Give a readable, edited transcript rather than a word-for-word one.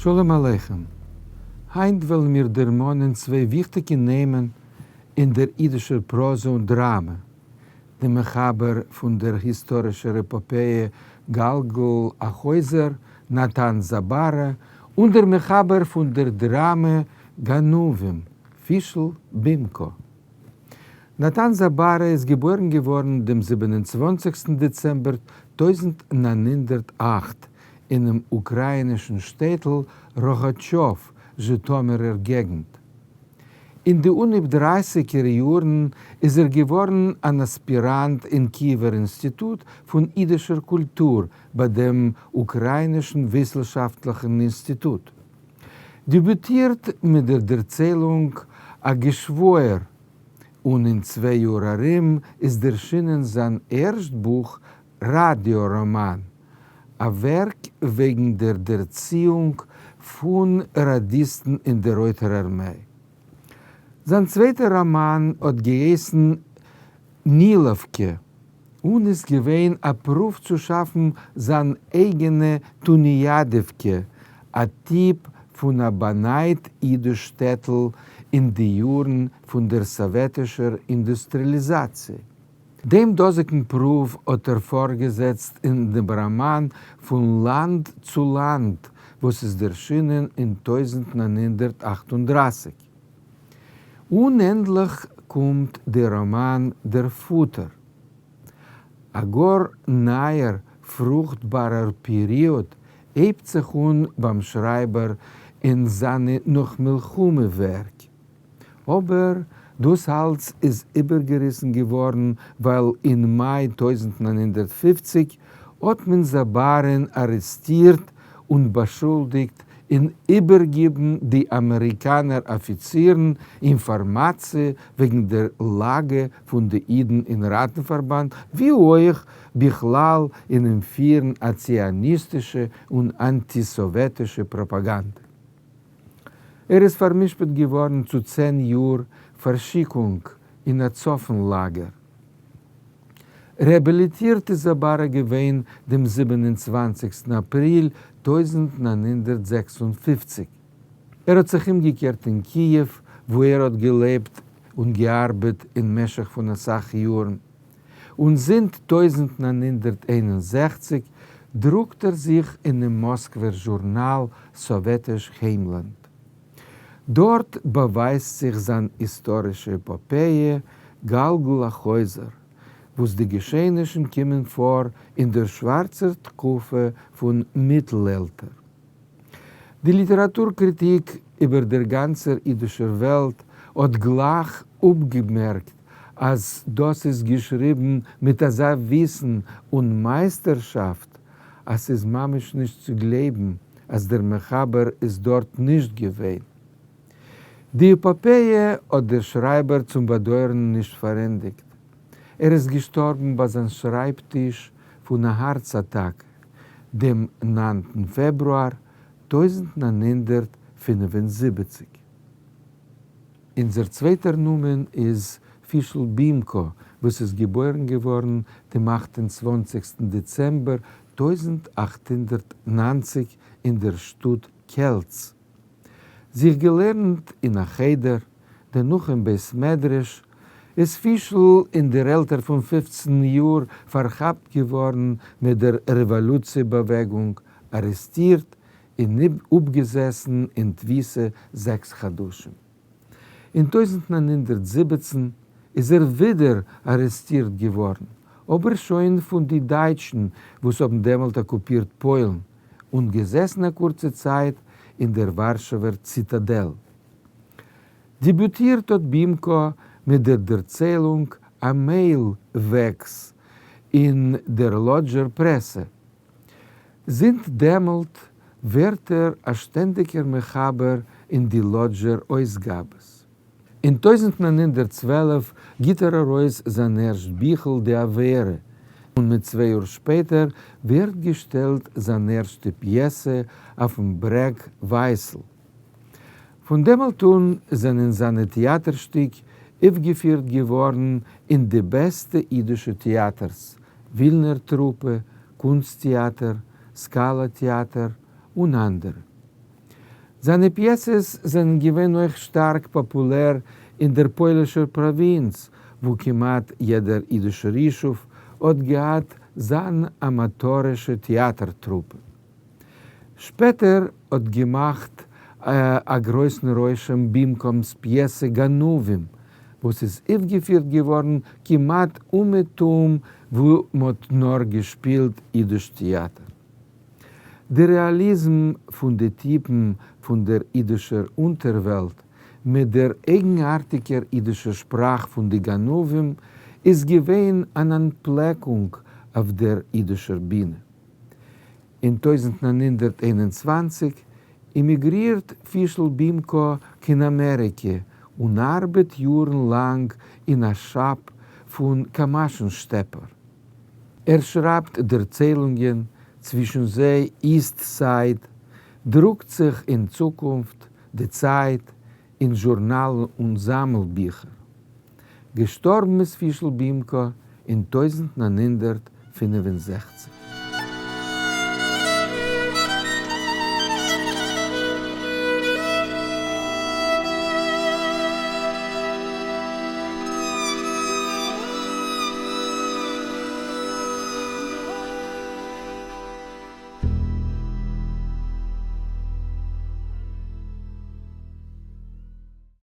שלום עליכם. היינט וועלן מיר דערמאנען צוויי וויכטיגע נעמען אין דער אידישער פראזע און דראמע, דעם מחבר פון דער היסטארישער עפאפעע גלגל החוזר, נתן זאבארא, און דער מחבר פון דער דראמע גנבים, פישל בימקא. נתן זאבארא איז געבוירן געווארן דעם 27סטן דעצעמבער 1908 אינעם אוקראינישן שטעטל ראגאטשאוו, זשיטאמירער געגנט. אין די אנהויב דרייסיגער יארן איז ער געווארן אן אספיראנט אין קיעווער אינסטיטוט פון אידישער קולטור ביי דעם אוקראינישן וויסנשאפטליכן אינסטיטוט. דעביוטירט מיט דער דערציילונג א געשוואויר, און אין 2 יאר ארום איז דערשינען זיין ערשט בוך ראדיאראמאן, א ווערק וועגן דער דערציאונג פון ראדיסטן אין דער רויטער ארמיי. זיין צווייטער ראמאן האט געהייסן נילאווקע און איז געווען א פרואוו צו שאפן זיין אייגענע טוניאדעווקע, א טיפ פון א באנייט אידיש שטעטל אין די יארן פון דער סאוועטישער אינדוסטריאליזאציע. דעם דאזיקן פרואוו האט ער פארגעזעצט אין דעם ראמאן פון לאנד צו לאנד, וואס איז דערשינען אין 1938. און ענדליך קומט דער ראמאן דער פאטער. א גאר נייער פרוכטבארער פעריאד הייבט זיך אן ביים שרייבער אין זיינע נאך-מלחמה ווערק. אבער דאס אלץ איז איבערגעריסן געווארן ווייל אין מאי 1950 האט מען זאבארען ארעסטירט און באשולדיגט אין איבערגיבן די אמעריקאנער אפיצירן אינפארמאציע וועגן דער לאגע פון די אידן אין ראטנפארבאנד ווי אויך בכלל אינעם פירן א ציאניסטישע און אנטי-סאוועטישע פראפאגאנדע. ער איז פאר'משפט געווארן צו 10 יאר פארשיקונג אין א צפון לאגער. רעהאביליטירט איז זאבארא געווען דעם 27סטן אפריל 1956. ער האט זיך אומגעקערט אין קיעוו וואו ער האט געלעבט און געארבעט אין משך פון אסאך יארן. און זינט 1961 דרוקט ער זיך אינעם מאסקווער זשורנאל סאוועטיש היימלאנד. דארט באווייזט זיך זיין היסטארישע עפאפעיע גלגל החוזר, וואס די געשעענישן קומען פאר אין דער שווארצער תקופה פון מיטלעלטער. די ליטעראטור קריטיק איבער דער גאנצער אידישער וועלט האט גלייך אפגעמערקט אז דאס איז געשריבן מיט אזא וויסן און מייסטערשאפט אז ס'איז ממש נישט צו גלייבן אז דער מחבר איז דארט נישט געווען. די עפאפעיע האט דער שרייבער צום באדויערן נישט פארענדיגט. ער איז געשטארבן ביי זיין שרייב-טיש פון א הארץ אטאקע דעם 9טן פעברואר 1975. אונזער צווייטער נאמען איז פישל בימקא וואס איז געבוירן געווארן דעם 28סטן דעצעמבער 1890 אין דער שטאט קעלץ. זיך געלערנט אין א חדר, דערנאך אין בית מדרש, איז פישל אין דער עלטער פון 15 יאר פארכאפט געווארן מיט דער רעוואלוציע באוועגונג, ארעסטירט און אפגעזעסן אין תפיסה 6 חדשים. אין 1917 איז ער ווידער ארעסטירט געווארן, אבער שוין פון די דייטשן וואס האבן דעמאלט אקופירט פוילן, און געזעסן א קורצע צייט אין דער ווארשעווער ציטאדעל. דעביוטירט האט בימקא מיט דער דערציילונג א מעל וועקס אין דער לאדזשער פרעסע. זינט דעמאלט ווערט ער א שטענדיגער מחבר אין די לאדזשער אויסגאבעס. אין 1912 גיט ער ארויס זיין ערשט ביכל די עבירה, און מיט 2 יאר שפעטער ווערט געשטעלט זיין ערשטע פיעסע אויפן ברעג ווייסל. פון דעמאלט אן זענען זיינע טעאטער שטיק אויפגעפירט געווארן אין די בעסטע אידישע טעאטערס, ווילנער טרופע, קונסט טעאטער, סקאלא טעאטער און אנדערע. זײַנע פּיעסעס זענען געווען אויך שטאַרק פּאָפּולער אין דער פּוילישער פּראָווינץ, וווּ כּמעט יעדער ייִדישער ייִשובֿ האָט געהאַט זײַן אַמאַטאָרישע טעאַטער-טרופּע. שפּעטער האָט געמאַכט אַ גרויסן רושם בימקאָמס פּיעסע גנבֿים, וואָס איז אויפֿגעפֿירט געוואָרן כּמעט אומעטום, וווּ מ'האָט נאָר געשפּילט ייִדיש טעאַטער. דער רעאַליזם פֿון די טיפּן פֿון דער ייִדישער אונטערוועלט מיט דער אייגנאַרטיקער ייִדישער שפּראַך פֿון די גנבֿים איז געווען אַן אַנטפּלעקונג אויף דער ייִדישער בינע. אין 1921 אימיגרירט פֿישל בימקאָ קיין אַמעריקע און אַרבעט יאָרן לאַנג אין אַ שאַפּ פֿון קאַמאַשן-שטעפּער. ער שרײַבט דערציילונגען, צווישן זיי איסט סייד, דרוקט זיך אין צוקונפֿט, די צײַט, אין זשורנאַלן און זאַמלביכער. געשטאָרבן איז פֿישל בימקאָ אין 1965.